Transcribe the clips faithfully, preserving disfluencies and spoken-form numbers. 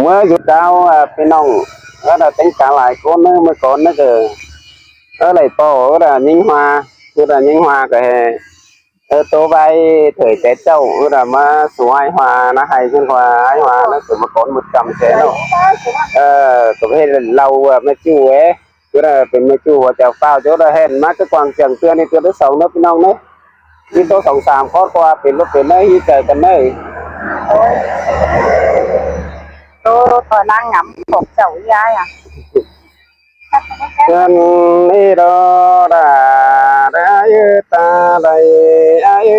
ꞌMí dú cáo, à, ꞌpi ꞌnọng, ꞌmí đa ꞌtếng cá lai ꞌcốn ꞌnớ, ꞌmí ꞌcốn ꞌnớ ꞌcọ. Ơ, đảy ꞌpo, ꞌmí đa ꞌnhính ꞌhua, ꞌmí đa ꞌnhính ꞌhua ꞌcọ ꞌhế. Ơ, tô ꞌvạy thời té ꞌchạu, ꞌmí đa ꞌmá sú ải ꞌhua, ꞌná ải ꞌchư ꞌhua, ải ꞌhua, ꞌná sú ꞌmá ꞌcốn ꞌmựt căm ꞌsớ ꞌnớ. Ơ, tô ꞌhế ꞌlẹo, à, ꞌmá ꞌchu ꞌhế. ꞌMí đa pên ꞌmá ꞌchu ꞌhua chảu pao, ꞌchu đa hên ꞌmá ꞌcọ quảng trường ꞌtưa ꞌnị, ꞌtưa thứ song ꞌnớ ꞌpi ꞌnọng ꞌnớ. ꞌMí tô song sam khót ꞌquá pên ꞌlụk pên ꞌnớ, ꞌhí ꞌchớ căn ꞌnớ. Tô ꞌtoi ꞌnáng ngắm khong chảu ꞌhí ải à. Căn ꞌnị đó đa, đa ư ta đảy ải ư.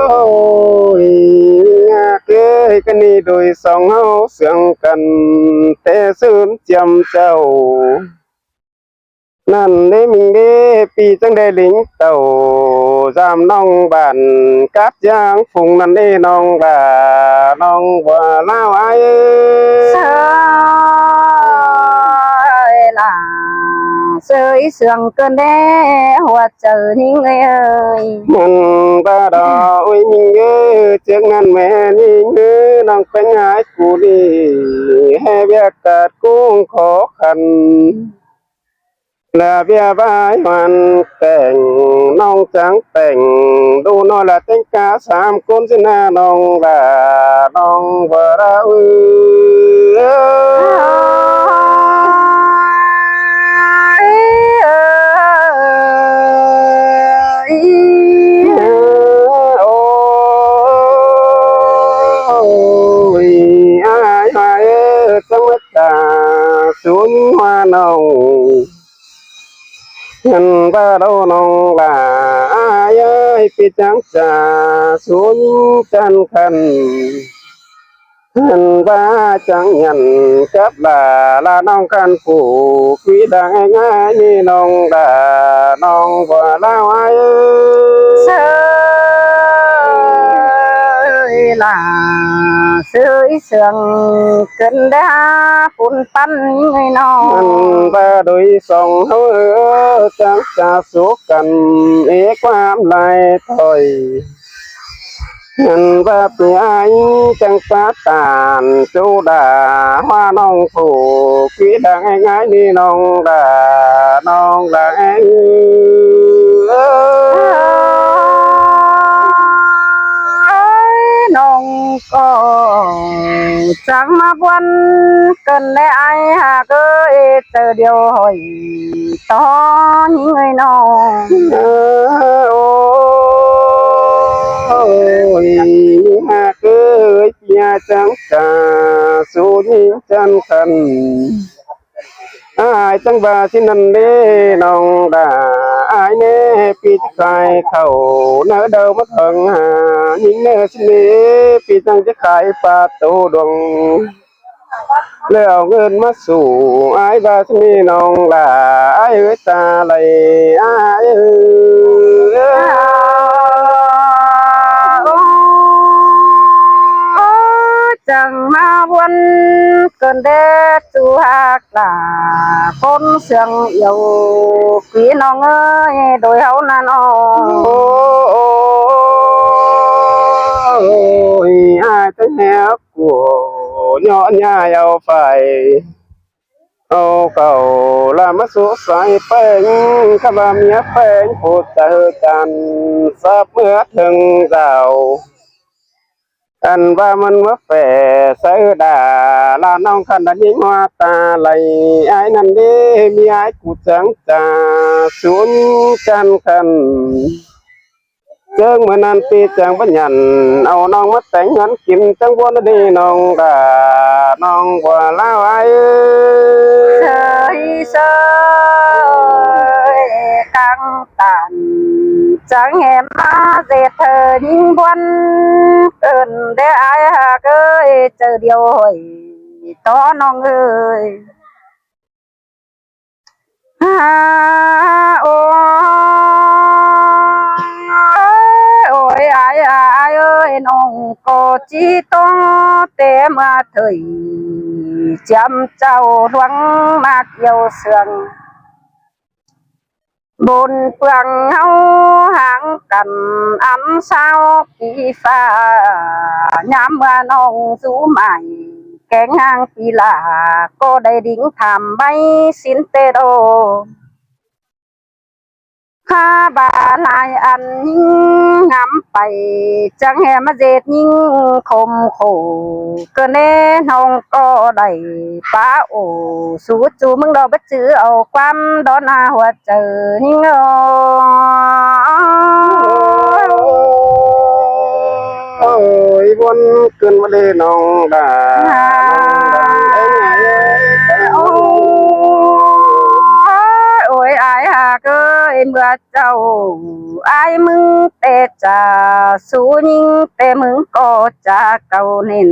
Ôi, ꞌcọ ꞌnị đuổi song ꞌháu sương căn té ꞌsướng chiêm chảu. ꞌNặn ꞌnị ꞌmí ꞌpi chắng đảy ꞌlính tảu, dăm ꞌnọng bản cắp dáng phung ꞌnặn ꞌnị ꞌnọng đa, ꞌnọng ꞌva ꞌlẹo ải ơi. Sơi là sơi sương cơn đế hoa trời ꞌnhính ơi ơi. ꞌNặn ꞌva đó ôi ꞌnhính ơi, ꞌchương ꞌnặn ꞌmé ꞌnhính ơi, ꞌnọng ꞌpéng ải cu đi, ꞌhế ꞌviạk ꞌcặt ꞌcốn khó khăn. Là ꞌviạk ꞌvạy hoàn cảnh, ꞌnọng chắng tẻng, đu ꞌnọi là ꞌtếng cá sam ꞌcốn ꞌsịn ꞌná ꞌnọng đa, ꞌnọng ꞌva ꞌlẹo ơi. Ôi, ải ꞌhua ơi, chắng ꞌmá ta sú ꞌnhính ꞌhua ꞌnọng. ꞌNặn ꞌva ꞌlẹo ꞌnọng đa, ải ơi, ꞌpi chắng ta sú ꞌnhính chăn khăn. ꞌNặn ꞌva chắng nhẳn cắp đa, là ꞌnọng căn phủ quí đang ải ải ꞌnị ꞌnọng đa, ꞌnọng ꞌva ꞌlẹo ải ơi. Sơi là sơi sương cơn đế phun păn ꞌnhính ơi ꞌnọng. ꞌNặn ꞌva đuổi song ꞌháu ơi, chắng ta sú căn ꞌmí ꞌquám lai thôi. ꞌNặn ꞌva ꞌpi ải chắng pá tản ꞌchu đa, ꞌhua ꞌnọng phủ quí đang ải ải ꞌnị ꞌnọng đa, ꞌnọng đa ải ơi. Ơi, ꞌnọng ꞌcọ chắng ꞌmá ꞌbuôn cơn đế ải ꞌhặc ơi, ꞌchớ điêu hỏi tó ꞌnhính ơi ꞌnọng. Ơ, ôi, ꞌhặc ơi, ꞌpi chắng ta sú ꞌnhính chăn khăn. Ải chắng ꞌva ꞌsịn ꞌnặn đế ꞌnọng đa, ải ꞌnị ꞌpi chắng khai khảu ꞌnớ đaư ꞌmá khong ha, ꞌnhính ꞌnớ ꞌsịn ꞌnị ꞌpi chắng ꞌchí khai pá tô đuông. Lỏ ꞌngớn ꞌmá sú ải ꞌva ꞌsịn ꞌnị ꞌnọng đa, ải ơi ta đảy ải ơi. Ôi, chắng ꞌmá ꞌbuôn cơn đế ꞌchu ꞌhặc là ꞌcốn sương yêu quí ꞌnọng ơi, đuổi ꞌháu ꞌnặn ꞌnọng. Ôi, ải chắng ꞌhặc ꞌcọ ꞌnhó ꞌnhá au phải. Au khảu ꞌla ꞌmá sú sai ꞌpéng, khắp ꞌva ꞌmía ꞌpéng phủ chaư chăn sắp ꞌmứa thưng dảo. Ăn ꞌva ꞌmắn ꞌmứa phẻ sáư đa, ꞌla ꞌnọng khăn đa ꞌnhính ꞌhua ta đảy ải ꞌnặn đế, ꞌmí ải ꞌcọ chắng ta sú ꞌnhính chăn khăn. ꞌChớ ꞌmưa ꞌnặn ꞌpi chắng báu nhẳn au ꞌnọng ꞌmá téng ꞌhướn kin chắng ꞌbuôn đé ꞌnọng đa, ꞌnọng ꞌva ꞌlẹo ải ơi. Sơi sơi cang tản chắng ꞌhế ꞌmá ꞌdệt thơ ꞌnhính ꞌbuôn cơn đé ải ꞌhặc ơi, ꞌchớ điêu hỏi tó ꞌnọng ơi. À, ôi, ôi, ải, ải ơi, ꞌnọng ꞌcọ ꞌchí ꞌtố té ꞌmưa thời, chiếm châu luống mác yêu sương. Bôn ꞌpương ꞌháu háng căn ăn sao pi pha, ꞌnhám ꞌmưa ꞌnọng dú mai, kéng háng pi lả, ꞌcọ đảy đính tham báy sín tết ô. Khá ba lai ăn ꞌnhính ngắm pay, chắng hé ꞌmá ꞌdệt ꞌnhính khôm khổ, ꞌcọ ꞌnê ꞌnọng ꞌcọ đảy pá ổ, sú ꞌchu ꞌmứng đo báu chứ au ꞌquám đón a hua chaư ꞌnhính ơ. Ôi, ꞌbuôn ꞌcứn ꞌmá ꞌlế ꞌnọng đa. Ôi, ôi, ải hák ơi, ꞌmưa chảu ải ꞌmứng té ꞌchạ, sú ꞌnhính té ꞌmứng ꞌcọ ꞌchạ cáu ꞌnến.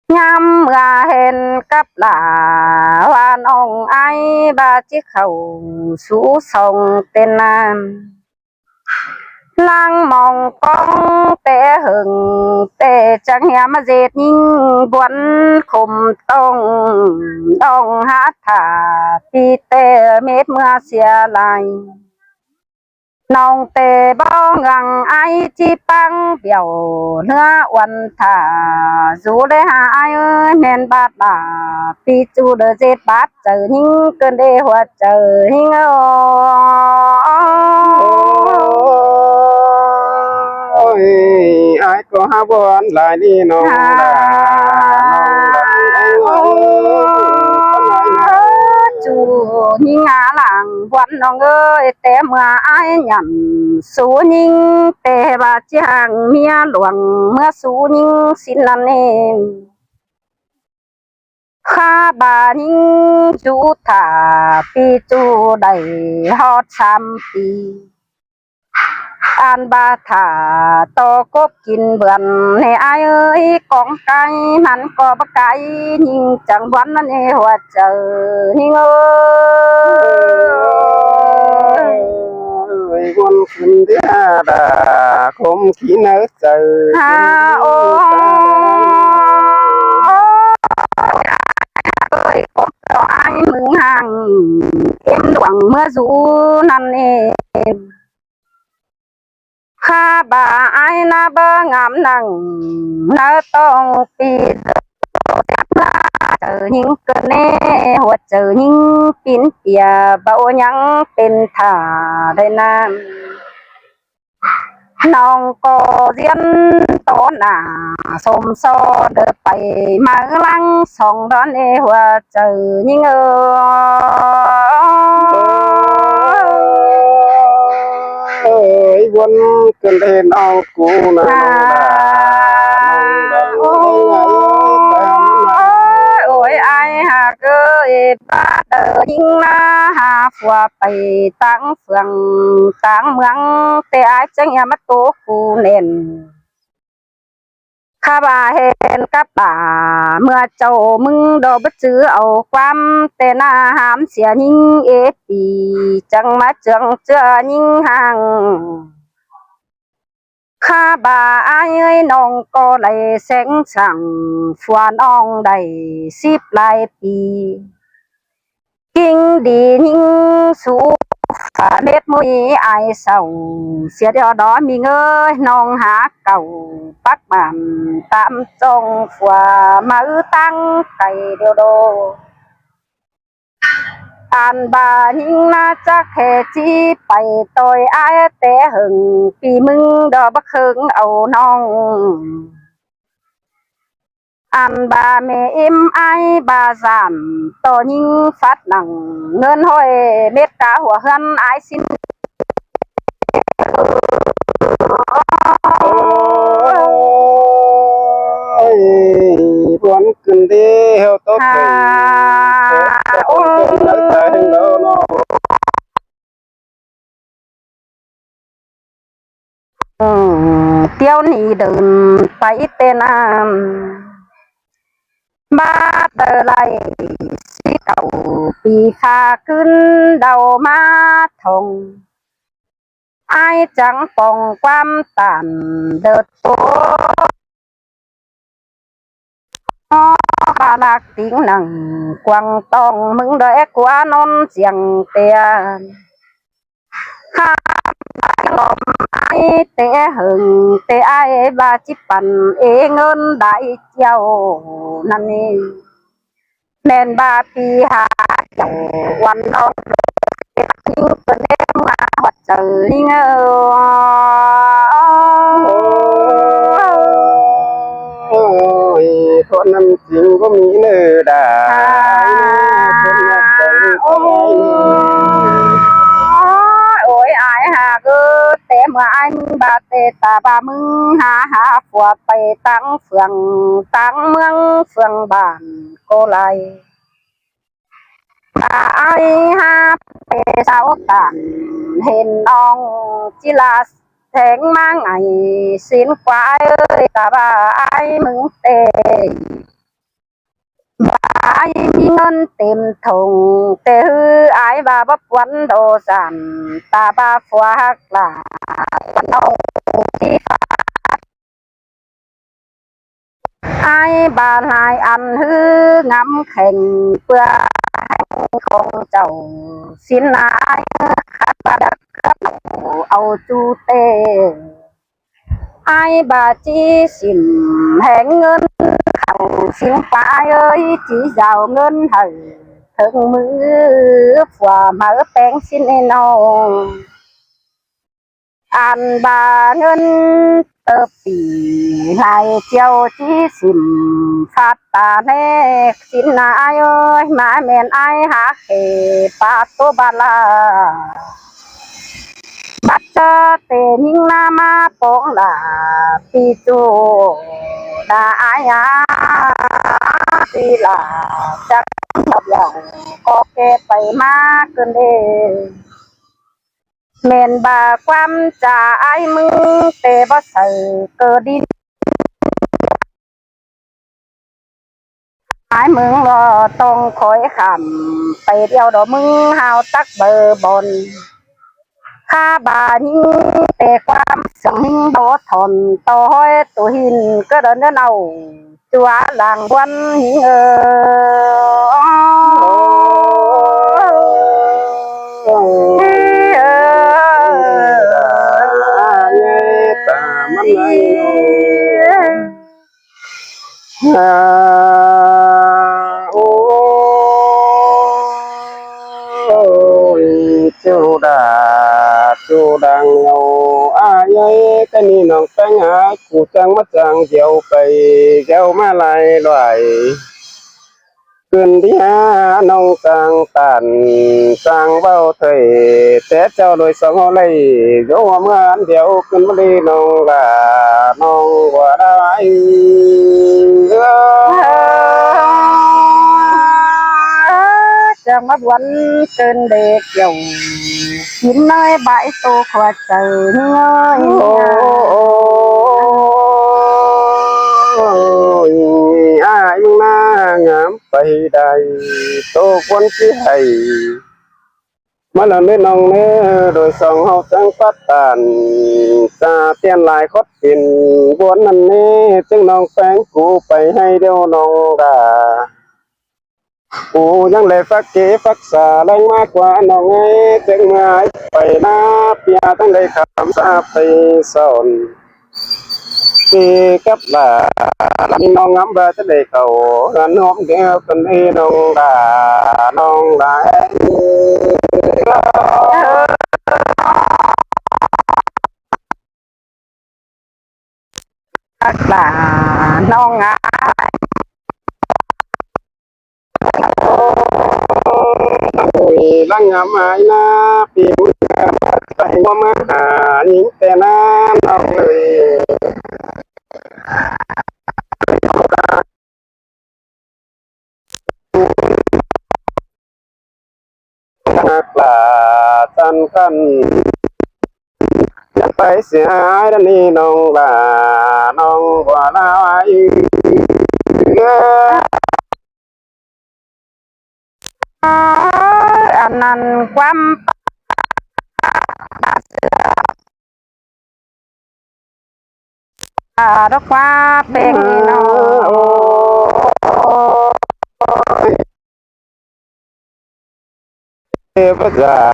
ꞌNhám ꞌmưa hên cắp lả, ꞌva ꞌnọng ải ꞌva ꞌchí khảu sú song tên ꞌnặn. ꞌLáng mong cóng té hơng, té chắng hé ꞌmá ꞌdệt ꞌnhính ꞌbuôn khôm tong, ꞌnọng hák thả pi té mết ꞌmưa sia lai. ꞌNọng té báu ngăng ải ꞌchí pang bẻo ꞌnưa uôn thả, dú đảy hả ải ơi, ꞌmen bát lả pi ꞌchu đảy ꞌdệt bát chaư ꞌnhính, ꞌcứn đảy hua chaư ꞌnhính ơ. Ôi, ải ꞌcọ hák ꞌbuôn lai ꞌnị ꞌnọng đa. ꞌChu ꞌnhính a lăng ꞌbuôn ꞌnọng ơi, té ꞌmưa ải nhẳn sú ꞌnhính, té ꞌva ꞌchí hăng ꞌmía luông ꞌmưa sú ꞌnhính sín ꞌnặn ꞌnê. Khá ba ꞌnhính dú thả pi ꞌchu đảy ꞌhọt sam pi. Ăn ꞌva thả ꞌto cốp kin bươn ꞌnê ải ơi, cóng cai ꞌmắn ꞌcọ báu cai, ꞌnhính chắng ꞌbuôn ꞌnặn ꞌnê hua chaư ꞌnhính ơ. Ôi, ꞌbuôn khửn đé đa, khôm kin ꞌnớ chaư. Hả, ôi, ôi, cốp ꞌto ải ꞌmứng hăng, ꞌếm luông ꞌmưa dú ꞌnặn ꞌnê. Khá ba ải ꞌná báu ngắm nẳng, ꞌná tong pi, chaư ꞌnhính ꞌcứn ꞌnê, hua chaư ꞌnhính pín pia, báu nhắng pên thả đảy ꞌnặn. ꞌNọng ꞌcọ ꞌdiến tó nả, sôm so đảy pay, ꞌmá ꞌláng song đón ꞌnê hua chaư ꞌnhính ơ. Ôi, ꞌbuôn ꞌcứn đé ꞌnọng ꞌcú ꞌnớ. Ôi, ôi, ải hák ơi, bát đảy ꞌnhính ꞌná hả phua pay ꞌtáng phường ꞌtáng ꞌmướng, té ải chắng hé ꞌmá ꞌtố ꞌcú ꞌnến. Khá ba hên cắp lả, ꞌmưa chảu ꞌmứng đo báu chứ au ꞌquám, té ꞌná hám sia ꞌnhính ế pi, chắng ꞌmá ꞌchương ꞌchưa ꞌnhính hăng. Khá ba ải ơi, ꞌnọng ꞌcọ đảy seng sảng, phua ꞌnọng đảy síp lai pi. Kinh đi ꞌnhính sú, phả mết ꞌmí ải sau, sia ꞌdiu đó ꞌmí ꞌngới ꞌnọng hả cáu, bắc bản tam trong phua máư ꞌtáng cay ꞌdiu đô. Ăn ba ꞌnhính ꞌná chắc hê ꞌchí pay ꞌtoi ải té hơng, pi ꞌmứng đo bắc hơng au ꞌnọng. Ăn ba mê ꞌếm ải ba dản, ꞌto ꞌnhính phát nẳng ꞌngớn ꞌhọi mết cá hua ꞌhướn ải sín. Ôi, ꞌbuôn ꞌcứn đé ꞌhéo tốc. Hả, ôi. Ừ, ꞌtiếu ꞌnị đưn pay té ꞌnặn. Bát đảy lai sí cáu pi pha ꞌcứn đau ꞌmá thong. Ải chắng pong ꞌquám tản đơt tô. ꞌnó ꞌva ꞌlặc tính nẳng quảng tong ꞌmứng đoi ꞌquá ꞌnón siêng tiêng. Hák ꞌva ꞌlóm ải té hơng té ải ꞌva ꞌchí păn ꞌngớn đảy ꞌchẹo ꞌnặn ꞌnị. ꞌMen ꞌva pi hả ꞌchẹo ꞌwan ꞌnọng ꞌnhính ꞌpưa ꞌném ꞌmá ꞌhọt chaư ꞌnhính ơ. Ôi, ꞌcốn ꞌnặn chính có mỹ nơ đà. Ôi, ôi, ải hả ꞌcứ té ꞌmưa ải ꞌmứng ꞌva té ta ꞌva ꞌmứng hả hả phua pay táng phường táng ꞌmướng phường bản cô lai. Ải hả té sau tản hên ꞌnọng ꞌchí ꞌla seng ꞌmá ngày xin ꞌquá ải ơi ta ꞌva ải ꞌmứng té. ꞌVa ải ꞌmí ꞌngớn têm thùng té ꞌhứ ải ꞌva báu ꞌquắn đô dản ta ꞌva phua ꞌhặc lả ꞌnọng ꞌchí pha. Ải ꞌva lai ăn ꞌhứ ngắm kheng ꞌpưa khong chảu xin ải khắp ꞌva đắc khắp au ꞌchu té. Ải ꞌva ꞌchí sỉm heng ꞌngớn khảu xin ꞌquá ải ơi ꞌchí dao ꞌngớn hảư thớng ꞌmứ phua máư péng xin ꞌnị ꞌnọng. Ăn ꞌva ꞌngớn ꞌtơ pỉ lai ꞌchẹo ꞌchí sỉm phát ta ꞌnẹ xin ải ơi ꞌmá ꞌmen ải hả khê pá tô ꞌva ꞌla. Bắt ꞌchớ té ꞌnhính ꞌná ꞌmá pông lả pi ꞌchu đa ải hả pi lả chắc ꞌnặp lả có ké pay ꞌmá ꞌcứn đê. ꞌMen ꞌva ꞌquám cha ải ꞌmứng té báu saư ꞌcơ đin. Ải ꞌmứng lo tong khói khảm pay điêu đó ꞌmứng hao tắc bơ bon. Khá ꞌva ꞌnhính té ꞌquám siêng ꞌnhính báu thỏn tô ꞌhói tô hin ꞌcơ đon ꞌnớ ꞌnọng. Chua lăng ꞌquắn ꞌnhính ơ. Ôi, ꞌchu đa ꞌchu đang ꞌnhó ải ơi, ꞌcá ꞌnị ꞌnọng ꞌpéng hả, ꞌcú chắng ꞌmá chắng dẻo pay dẻo ꞌmá lai lỏi. ꞌCứn đi hả ꞌnọng chắng tản chắng báu thuê, té ꞌchọ đuổi song ꞌhó lây, dú ꞌmưa ăn dẻo ꞌcứn ꞌmá đi ꞌnọng đa ꞌnọng ꞌquá đa ải. Chắng ꞌmá ꞌquắn ꞌcứn đê kiẻo. Chín ꞌnới bãi tô khóa chaư ꞌnhính ơi. Ôi, ải ꞌmá ngắm pay đảy tô ꞌquắn ꞌchí hảy. ꞌMá lăng ꞌnớ ꞌnọng ꞌnớ, đuổi song ꞌhó chắng phát tản cha tiên lai khót pên ꞌquắn ꞌnặn ꞌnớ, chắng ꞌnọng ꞌpéng ꞌcú pay ꞌhạy điêu ꞌnọng đa. ꞌCú ꞌnhắng lé phắc kỉ phắc sa ꞌlẹng ꞌmá ꞌquá ꞌnọng ơi, chắng ꞌmưa ải pay ꞌná ꞌpia ꞌtáng đảy khắm sa pay son. Ti cắp lả ꞌnị ꞌnọng ngắm ꞌva chắng đảy khảu ꞌhướn ꞌhôm điêu ꞌcứn đi ꞌnọng đa ꞌnọng đa. Ác lả ꞌnọng ải. Ôi, lăng ngắm ải ꞌná, pi ꞌmưa pay ꞌquám hả ꞌnhính té ꞌná ꞌnọng ơi. Ác lả chăn căn chăn pay sia ải đa ꞌnị ꞌnọng đa ꞌnọng ꞌquá đa ải. Ăn ăn ꞌquám pá đa sia. À, đó khóa bên nó. Ê, báu dản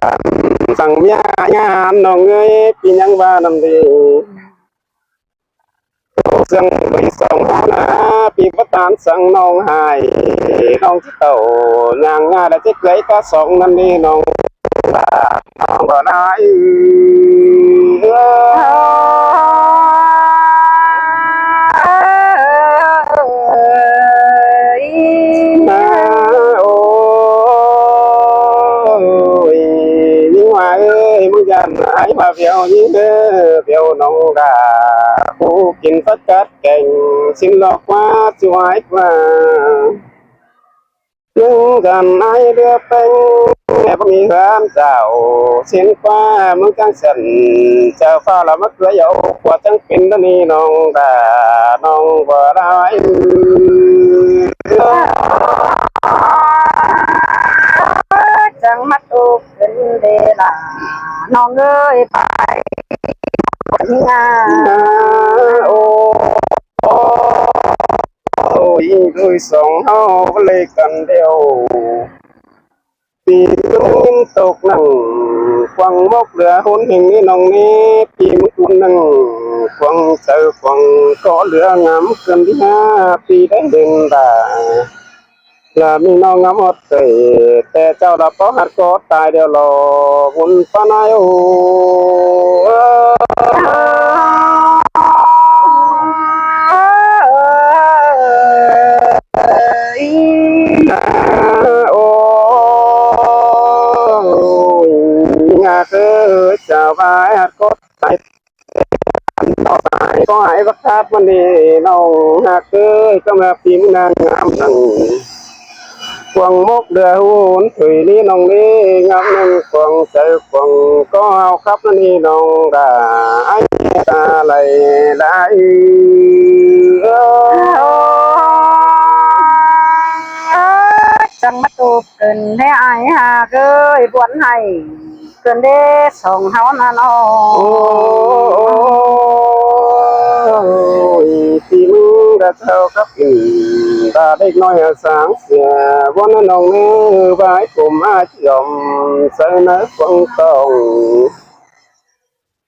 săng ꞌmía ꞌnhá ꞌnọng ơi, ꞌpi ꞌnhắng ꞌva ꞌnặn đi. Sương ꞌvạy sỏng ꞌháu ꞌna, ꞌpi báu dản săng ꞌnọng ꞌhại, ꞌnọng ꞌchí tảu ꞌnhang ꞌnhá đa ꞌchí cưới cá sỏng ꞌnặn đi ꞌnọng. ꞌNọng báu đảy. Ôi, ꞌnhính ꞌhọa ơi, ꞌmứng dản ải ꞌhọa bẻo ꞌnhính ơ, bẻo ꞌnọng đa. Phủ kin phớt cát keng, ꞌsịn ꞌlọ ꞌquá, ꞌchu ải ꞌquá. ꞌMứng dản ải ꞌlứa ꞌpéng, ꞌnẹ báu ꞌmí ꞌhướn dảo, ꞌsịn ꞌquá, ꞌmứng chắng sân, chaư ꞌphạ ꞌlạ ꞌmá cưới au, ꞌquá chắng pên ꞌnặn ꞌnị ꞌnọng đa, ꞌnọng báu đảy. Chắng ꞌmá ꞌtố pên đé ꞌlạ, ꞌnọng ơi, pay. Ôi, ôi, ôi, sỏng ꞌháu ꞌlế căn đeo. ꞌPi ꞌmứng tốc nẳng, quăng mốc lửa hôn hình ꞌnị ꞌnọng ꞌnị, ꞌpi ꞌmứng tốc nẳng, quăng chaư quăng có lửa ngắm cơn đi ha, ꞌpi đảy đen đa. ꞌLạ ꞌmí ꞌnọng ngắm ꞌhọt tơi, té chảu ꞌlạ pó hạt có tai đeo lo, vun pá nai ô. Ôi, ngà ơi, chả vai hạt có tai. Có ai bắt tháp ꞌmắn đi ꞌnọng ꞌhặc ơi, ꞌcọ ꞌmá phim ngắm nẳng. Quăng mốc lửa hôn thủy ꞌnị ꞌnọng ꞌnị, ngắm nẳng quăng chaư quăng có ao khắp ꞌnị ꞌnọng đa, ải ta đảy đảy. Chắng ꞌmá ꞌtố pên đé ải ꞌhặc ơi, buôn ꞌhại. Cơn đé sỏng ꞌháu ꞌna ꞌnọng. Ôi, ꞌpi ꞌmứng đa thâo khắp kin, đa đếc ꞌnọi hảư sáng sia, ꞌvón ꞌnọng ꞌnị, ꞌvái cốm ải chom, say nớ quăng tỏng.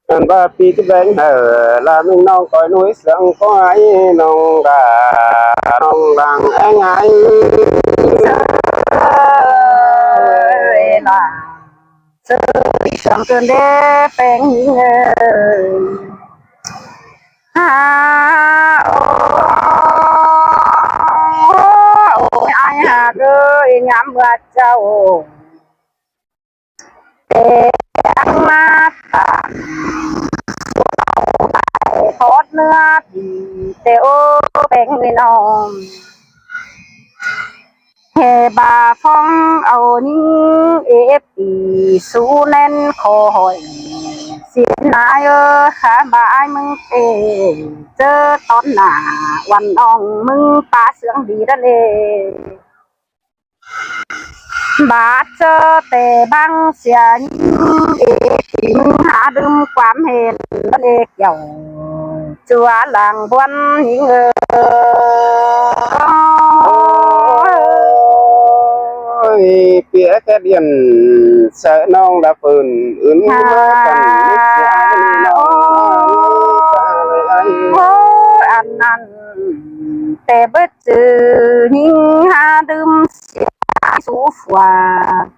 Ăn ꞌva ꞌpi ꞌchí béng hảư, ꞌlạ ꞌmứng ꞌnọng ꞌcoi nuối sương có ải ꞌnọng đa, ꞌnọng lăng ꞌéng ải. Ơi, ꞌlạ. Sương cơn đé ꞌpéng ꞌnhính ơi. Ha, ôi, ôi, ải ꞌhặc ơi, ngắm ꞌva chảu. Té ꞌmá tản. Thót ꞌnứa đi, té ꞌô ꞌpéng ꞌnị ꞌnọng. Hê ꞌva phóng au ꞌnhính ê ép pi sú ꞌnén khô hỏi. Sia ải ơ, khá ꞌva ải ꞌmứng té, ꞌchớ tón nả, ꞌvắn ꞌnọng ꞌmứng pá sương đi đa lê. ꞌVa ꞌchớ té bang sia ꞌnhính ê ép pi ꞌmứng hả đưm ꞌquám hên đa lê kiẻo. Chua lăng buôn ꞌnhính ơ. Ôi, ꞌpi ꞌkhét điên, ꞌsớ ꞌnọng đa phưn, ứn ꞌmá căn, ꞌnị sia ꞌnị ꞌnọng. Ôi, ăn ăn, té bớt ꞌchư ꞌnhính hả đưm sia sú phua,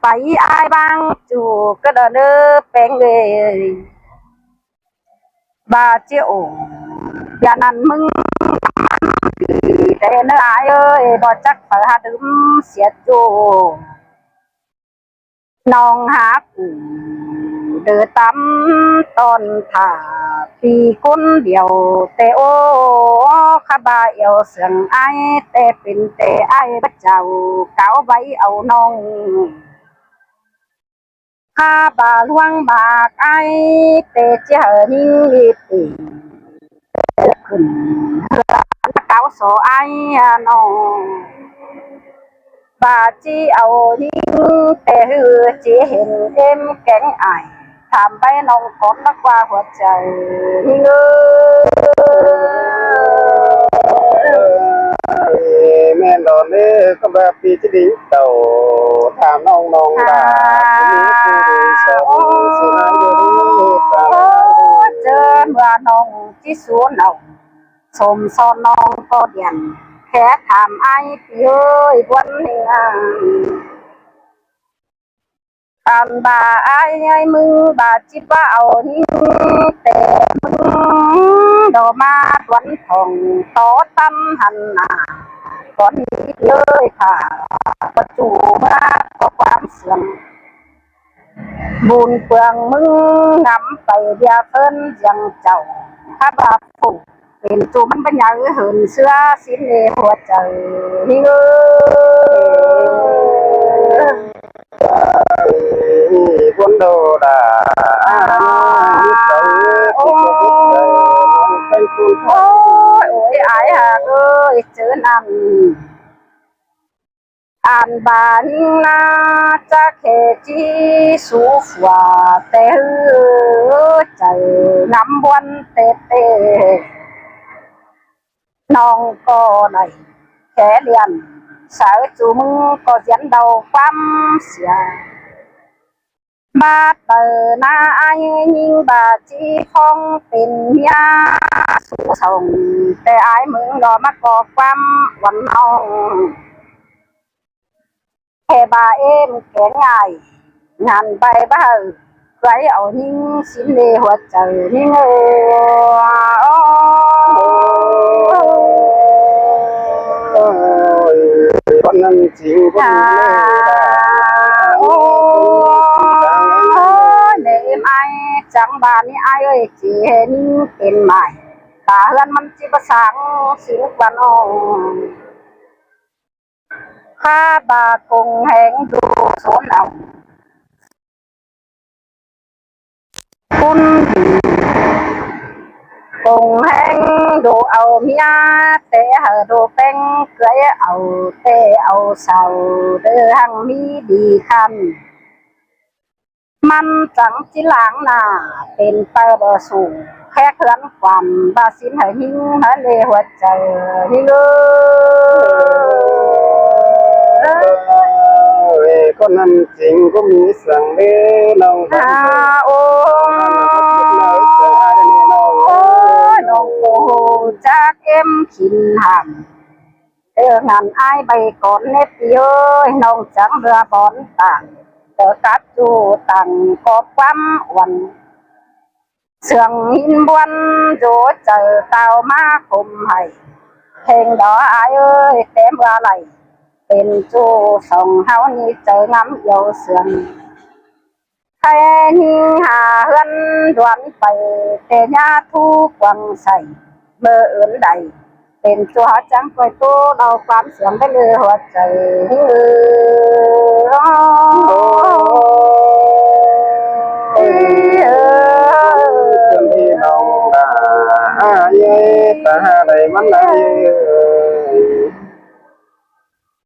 pay ải bang ꞌchu ꞌcọ đa ꞌnớ ꞌpéng ơi. ꞌVa ꞌchí ổ, ꞌviạk ꞌnặn ꞌmứng, té ꞌnớ ải ơi, báu chắc phaư hả đưm sia ꞌchu. ꞌNọng hả cú, đơ tắm tón thả, ꞌpi ꞌcốn điêu té ꞌô, khá ꞌva eo sương ải, té pên té ải báu chảu, cáo ꞌvạy au ꞌnọng. Khá ꞌva ꞌluống bác ải, té ꞌchí hảư ꞌnhính đi tỉ. Khửn hưa cáo so ải ꞌnọng. ꞌVa ꞌchí au ꞌnhính té hư ꞌchí hên êm kéng ải. Tham ꞌvạy ꞌnọng cón ꞌmá ꞌquá hua chaư ꞌnhính ơ. ꞌMen đon ꞌlế ꞌcọ ꞌva ꞌpi ꞌchí đin tảu tham ꞌnọng ꞌnọng đa, ꞌcọ ꞌmí ꞌpứng đi so ꞌpứng sung ꞌnáng đi ta lai đi. ꞌChớ ꞌmưa ꞌnọng ꞌchí sú ꞌnọng, sôm son ꞌnọng ꞌcọ điện, khék tham ai ꞌpi ơi, ꞌbuôn ꞌnưng ăng. Ăn ꞌva ai ơi, ꞌmứng ꞌva ꞌchí ꞌva au ꞌnhính ꞌtẹ ꞌmứng đo ꞌmá tuan thỏng tó ꞌtăn hăn nả. Cón ꞌnị ꞌpi ơi, khả ꞌcọ ꞌchu ꞌmá ꞌcọ ꞌquám siêng bun pương ꞌmứng ngắm pay ꞌviạk ꞌhướn ꞌdiếng chảu, khả ꞌva phủ pên ꞌchu ꞌmắn báu nháư hên ꞌsứa sín ꞌnê hua chaư ꞌnị ơ. Ôi, ôi, ai hả ơi, ꞌchớ ꞌnặn ăn ꞌva ꞌnhính ꞌná chắc ꞌhế ꞌchí sú phua ꞌtẹ ꞌhứ chaư ngắm ꞌbuôn ꞌtẹ ꞌtẹ. ꞌNọng ꞌcọ đảy khék điện, sáư ꞌchu ꞌmứng ꞌcọ ꞌdiến đau ꞌquám sia. ꞌVa đaư ꞌná ai ꞌnhính ꞌva ꞌchí ꞌphóng pên ꞌmía sú song, ꞌtẹ ai ꞌmứng đo ꞌmá ꞌcọ ꞌquám uôn ꞌnọng. Khe ꞌva ꞌếm kéng ai, ngăn ꞌvạy ꞌva hảư ꞌcới au ꞌnhính sín ꞌnê hua chaư ꞌnhính ơ. Ôi, con ꞌnặn chính con ꞌnị. Ôi, ꞌnị ꞌếm ai, chắng ꞌva ꞌnị ai ơi, ꞌchí ꞌhế ꞌnhính pên mai, ta ꞌhướn ꞌmắn ꞌchí ꞌva sáng sính quan ơ. Khả ꞌva công ꞌhéng ꞌdụ sốn au ꞌcốn đi, công ꞌhéng ꞌdụ au ꞌmía, ꞌtẹ hảư ꞌdụ ꞌpéng ꞌcới au ꞌtẹ au sau, đơ hăng ꞌmí đi khăn. ꞌMắn chắng ꞌchí láng nả pên pay đo sủ, khék ꞌhướn ꞌquám ꞌva sính hảư ꞌnhính hảư ꞌnê hua chaư ꞌnhính ơ. Ôi, con ꞌnặn chính có ꞌmí săng ꞌlế ꞌnọng. À, ôi, ôi, ꞌnọng ꞌcọ chắc ꞌếm khỉn hẳn. Ơ, ngăn ai ꞌvạy cón ꞌnị ꞌpi ơi, ꞌnọng chắng ꞌlứa bón tẳng, ꞌtớ cắp ꞌchu tẳng ꞌcọ ꞌquám uôn. Sương ꞌhịn ꞌbuôn dú chaư táo ꞌmá khôm hảy. Hên đó ai ơi, ꞌtẹ ꞌva lai pên ꞌchu song ꞌháu ꞌnị chaư ngắm yau sương. Khay ꞌnhính hả ꞌhướn đuôn pay, ꞌtẹ ꞌnhá thu quăng say, ꞌmự ứn đảy pên ꞌchu hảư chắng ꞌcoi ꞌtố đao ꞌquám siêng đảy ꞌlư hua chaư. Ôi, ôi, ôi, ôi, ôi, ôi, ôi, ôi, ôi, ôi,